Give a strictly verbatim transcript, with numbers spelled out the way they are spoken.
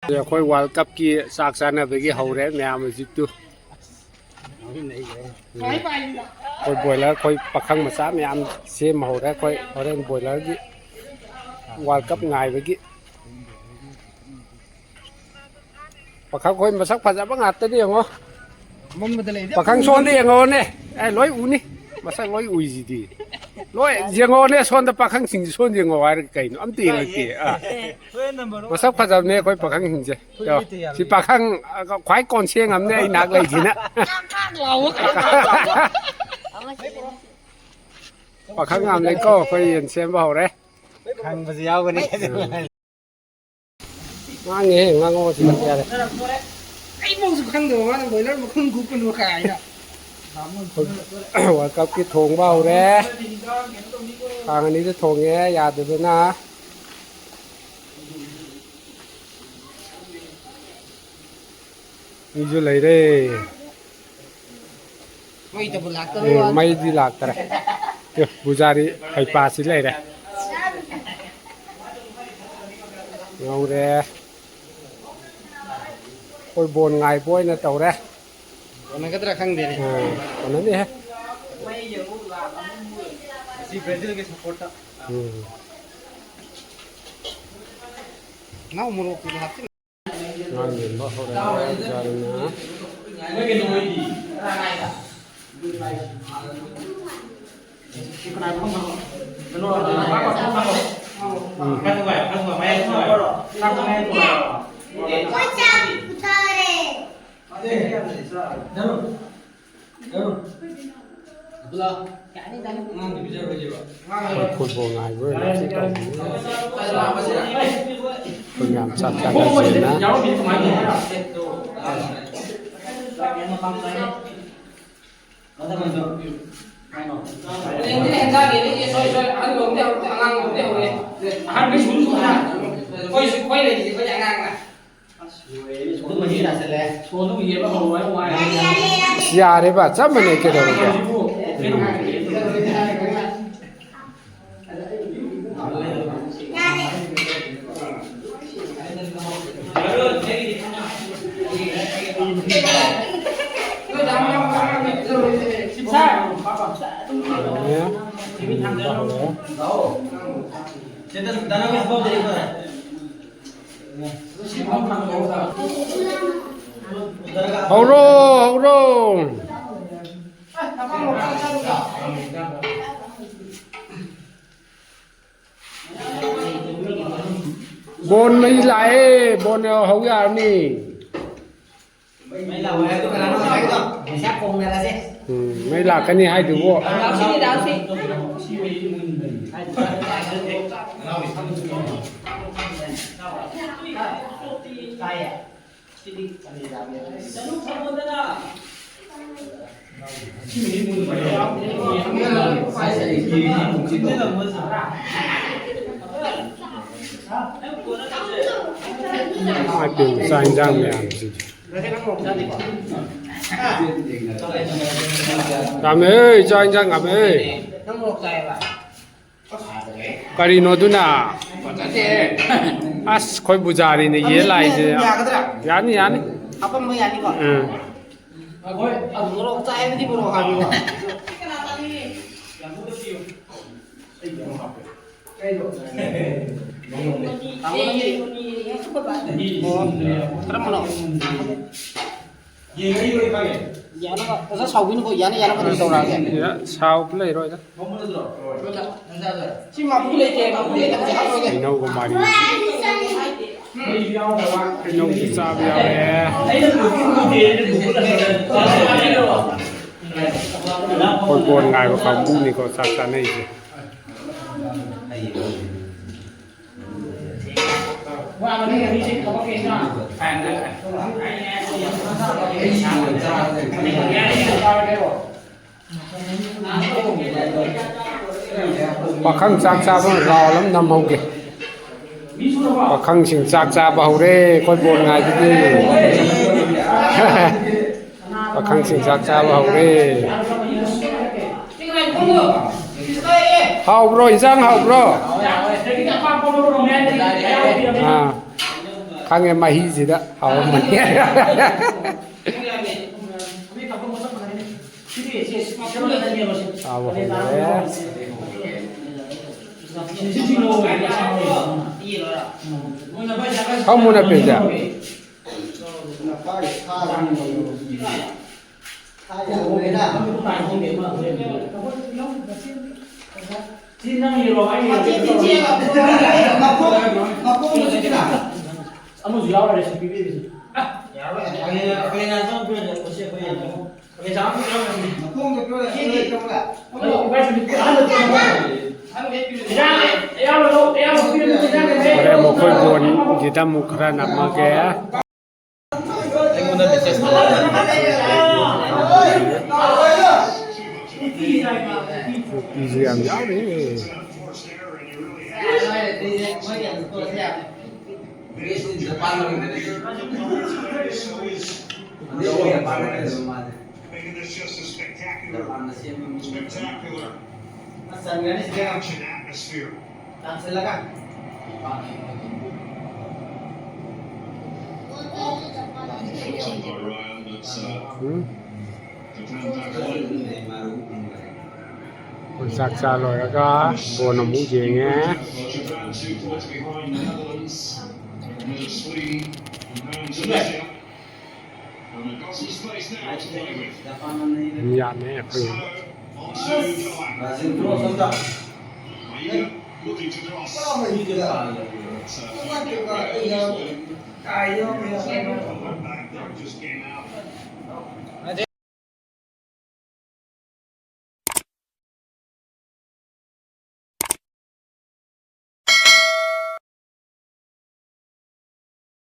ꯑꯩꯈꯣꯏ ꯋꯥꯔꯜ ꯀꯞꯀꯤ ꯆꯥꯛ ꯆꯥꯅꯕꯒꯤ ꯍꯧꯔꯦ ꯃꯌꯥꯝ ꯍꯧꯖꯤꯛꯇꯨ꯫ ꯑꯩꯈꯣꯏ ꯕꯣꯏꯂꯔ, ꯑꯩꯈꯣꯏ ꯄꯥꯈꯪ ꯃꯆꯥ ꯃꯌꯥꯝ ꯁꯦꯝ ꯍꯧꯔꯦ꯫ ꯑꯩꯈꯣꯏ ꯍꯣꯔꯦꯟ ꯕꯣꯏꯂꯔꯒꯤ ꯋꯥꯔꯜ ꯀꯞ ꯉꯥꯏꯕꯒꯤ꯫ ꯄꯥꯈꯪ ꯑꯩꯈꯣꯏ ꯃꯁꯛ ꯐꯖꯕ ꯉꯥꯛꯇꯅꯤ ꯌꯦꯡꯉꯣ꯫ ꯑꯃꯝꯕꯗ ꯂꯩꯗꯤ ꯄꯥꯈꯪ ꯁꯣꯝꯗ ꯌꯦꯡꯉꯛꯑꯣꯅꯦ꯫ ꯑꯦ, ꯂꯣꯏ ꯎꯅꯤ꯫ ꯃꯁꯛ ꯂꯣꯏ ꯎꯏꯁꯤꯗꯤ꯫ ꯂꯣꯏ ꯌꯦꯡꯉꯛꯑꯣꯅꯦ ꯁꯣꯝꯗ, ꯄꯥꯈꯪꯁꯤꯡꯁꯤ ꯁꯣꯝꯗ ꯌꯦꯡꯉꯛꯑꯣ ꯍꯥꯏꯔꯒ ꯀꯩꯅꯣ? ꯑꯝꯇ ꯌꯦꯡꯉꯛꯇꯦ꯫ ꯑꯥ꯫ ꯃꯁꯛ ꯐꯖꯕꯅꯦ ꯑꯩꯈꯣꯏ ꯄꯥꯈꯪꯁꯤꯡꯁꯦ꯫ ꯌꯣ, ꯁꯤ ꯄꯥꯈꯪ, ꯑ, ꯈ꯭ꯋꯥꯏ ꯀꯣꯟꯁꯦꯡ ꯑꯃꯅꯦ ꯑꯩ ꯅꯥꯛ ꯂꯩꯁꯤꯅ꯫ ꯄꯥꯈꯪ ꯌꯥꯝ ꯂꯩꯀꯣ ꯑꯩꯈꯣꯏ ꯌꯦꯟ ꯁꯦꯝꯕ ꯍꯧꯔꯦ꯫ ꯈꯪꯕꯁꯨ ꯌꯥꯎꯒꯅꯤ꯫ ꯉꯥꯡꯉꯦ, ꯉꯥꯡꯉꯣ ꯁꯤ ꯌꯥꯔꯦ꯫ ꯑꯩꯐꯧꯁꯨ ꯈꯪꯗꯕ ꯃꯥꯅ ꯕꯣꯏꯂꯔ ꯃꯈꯨꯝ ꯀꯨꯞꯄꯅꯣ ꯀꯥꯏꯅ꯫ ꯋꯥꯔꯜ ꯀꯞꯀꯤ ꯊꯣꯡꯕ ꯍꯧꯔꯦ꯫ ꯈꯥꯡ ꯑꯅꯤꯗ ꯊꯣꯡꯉꯦ ꯌꯥꯗꯗꯅ꯫ ꯃꯤꯁꯨ ꯂꯩꯔꯦ꯫ ꯃꯩꯗꯕꯨ ꯂꯥꯛꯇꯕꯩ ꯎꯝ, ꯋꯥꯅꯤ꯫ ꯃꯩꯗꯤ ꯂꯥꯛꯇꯔꯦ꯫ ꯑꯦ, ꯄꯨꯖꯥꯔꯤ ꯍꯩꯄꯥꯁꯤ ꯂꯩꯔꯦ꯫ ꯉꯧꯔꯦ꯫ ꯑꯩꯈꯣꯏ ꯕꯣꯟ ꯉꯥꯏꯕ ꯑꯣꯏꯅ ꯇꯧꯔꯦ꯫ ꯀꯣꯟꯅꯒꯗ꯭ꯔꯥ ꯈꯪꯗꯦꯅꯦ꯫ ꯑꯥ, ꯀꯣꯟꯅꯅꯤꯍꯦ꯫ ꯁꯤ ꯕ꯭ꯔꯥꯖꯤꯜꯒꯤ ꯁꯞꯄꯣꯔꯠꯇ꯫ ꯎꯝ꯫ ꯅꯥꯎ ꯃꯣꯔꯣꯛꯀꯤꯗꯣ ꯍꯥꯞꯆꯤꯜꯂꯣ꯫ ꯉꯥ ꯌꯣꯟꯕ ꯍꯧꯔꯦ ꯄꯨꯖꯥꯔꯤꯅ꯫ ꯎꯝ꯫ ꯑꯩꯈꯣꯏ ꯐꯨꯠꯕꯣꯜ ꯉꯥꯏꯕ ꯑꯣꯏꯅ ꯁꯤ ꯇꯧꯕꯅꯤ꯫ ꯑꯩꯈꯣꯏ ꯃꯌꯥꯝ ꯆꯥꯛ ꯆꯥꯅꯁꯦꯅ꯫ ꯑꯁ, ꯌꯥꯔꯦꯕ, ꯆꯞ ꯃꯥꯟꯅꯩ, ꯀꯩꯗꯧꯔꯒꯦ? ꯎꯝ꯫ ꯍꯧꯔꯣ, ꯍꯧꯔꯣ꯫ ꯕꯣꯟ ꯃꯩ ꯂꯥꯛꯑꯦ, ꯕꯣꯟ ꯍꯧ ꯌꯥꯔꯅꯤ꯫ ꯃꯩ ꯂꯥꯛꯑꯣ ꯍꯥꯏꯕꯗꯣ ꯀꯅꯥꯅꯣ ꯉꯁꯥꯏꯒꯤꯗꯣ? ꯄꯩꯁꯥ ꯀꯣꯡꯅꯔꯁꯦ꯫ ꯎꯝ, ꯃꯩ ꯂꯥꯛꯀꯅꯤ ꯍꯥꯏꯗꯨꯕꯨ꯫ ꯂꯥꯛꯁꯤ, ꯂꯥꯛꯁꯤ꯫ ꯇꯥꯏꯌꯦ꯫ ꯏꯃꯥꯏ ꯄꯦꯝꯃ, ꯆꯥꯛ ꯏꯟꯖꯥꯡ ꯃꯌꯥꯝꯁꯤꯗꯤ꯫ ꯌꯥꯝꯃꯦꯍꯦ, ꯆꯥꯛ ꯏꯟꯖꯥꯡ ꯌꯥꯝꯃꯦꯍꯦ꯫ ꯀꯔꯤꯅꯣ ꯑꯗꯨꯅ? ꯑꯁ, ꯑꯩꯈꯣꯏ ꯕꯨꯖꯥꯔꯤꯅ ꯌꯦꯟ ꯂꯥꯛꯏꯁꯦ꯫ ꯌꯥꯒꯗ꯭ꯔꯥ? ꯌꯥꯅꯤ, ꯌꯥꯅꯤ꯫ ꯍꯥꯄꯝꯕ ꯌꯥꯅꯤꯀꯣ? ꯎꯝ꯫ ꯑꯩꯈꯣꯏ ꯑꯗꯨ ꯃꯣꯔꯣꯛ ꯆꯥꯏ ꯍꯥꯏꯕꯗꯤ ꯃꯣꯔꯣꯛ ꯍꯥꯞꯄꯤꯀꯣ? ꯀꯔꯝꯕꯅꯣ? ꯌꯥꯅꯕ, ꯑꯣꯖꯥ ꯁꯥꯎꯕꯤꯅꯨꯀꯣ, ꯌꯥꯅ ꯌꯥꯅꯕ ꯑꯗꯨꯝ ꯇꯧꯔꯛꯑꯒꯦ꯫ ꯌꯥ-, ꯁꯥꯎꯕ ꯂꯩꯔꯣꯏꯗ꯫ ꯁꯤ ꯃꯥꯕꯨ ꯂꯩꯇꯦ, ꯃꯥꯕꯨ ꯂꯩꯇꯕꯁꯦ ꯍꯥꯞꯄꯣꯏꯒꯦ꯫ ꯍꯩꯅꯧꯒ ꯃꯥꯔꯤ꯫ ꯍꯩꯅꯧꯁꯨ ꯆꯥꯕ ꯌꯥꯎꯔꯦ꯫ ꯑꯩꯈꯣꯏ ꯕꯣꯟ ꯉꯥꯏꯕ ꯀꯥꯡꯕꯨꯅꯤꯀꯣ ꯆꯥꯛ ꯆꯥꯅꯩꯁꯦ꯫ ꯄꯥꯈꯪ ꯆꯥꯛ ꯆꯥꯕ ꯔꯥꯎꯟ ꯑꯃ ꯅꯝꯍꯧꯒꯦ꯫ ꯄꯥꯈꯪꯁꯤꯡ ꯆꯥꯛ ꯆꯥꯕ ꯍꯧꯔꯦ, ꯑꯩꯈꯣꯏ ꯕꯣꯟ ꯉꯥꯏꯕꯒꯤ꯫ ꯄꯥꯈꯪꯁꯤꯡ ꯆꯥꯛ ꯆꯥꯕ ꯍꯧꯔꯦ꯫ ꯍꯥꯎꯕ꯭ꯔꯣ? ꯏꯟꯁꯥꯡ ꯍꯥꯎꯕ꯭ꯔꯣ? ꯑꯥ, ꯈꯪꯉꯦ, ꯃꯍꯤꯁꯤꯗ ꯍꯥꯎꯔꯝꯃꯅꯤ꯫ ꯆꯥꯕ ꯍꯧꯔꯦ꯫ ꯐꯝꯃꯨꯅ ꯄꯦꯖ꯫ ꯁꯤ ꯅꯪꯒꯤꯔꯣ? ꯑꯩꯒꯤꯔꯣ? ꯑꯃꯁꯨ ꯌꯥꯎꯔꯦ ꯔꯦꯁꯤꯄꯤ ꯄꯤꯔꯤꯁꯦ꯫ ꯍꯣꯔꯦꯟ ꯃꯈꯣꯏ ꯕꯣꯟꯒꯤꯗ ꯑꯃꯨꯛ ꯈꯔ ꯅꯝꯃꯒꯦ꯫ ꯑꯩꯉꯣꯟꯗ ꯃꯦꯁꯦꯖ ꯊꯥꯔꯛꯑꯣ꯫ ꯅꯨꯄꯤꯁꯨ ꯌꯥꯝ ꯌꯥꯎꯔꯤ꯫ ꯎꯝ꯫ ꯑꯩꯈꯣꯏ ꯆꯥꯛ ꯆꯥ ꯂꯣꯏꯔꯒ ꯕꯣꯟ ꯑꯃꯨꯛ ꯌꯦꯡꯉꯦ꯫ ꯃꯤ ꯌꯥꯝꯃꯦ ꯑꯩꯈꯣꯏ꯫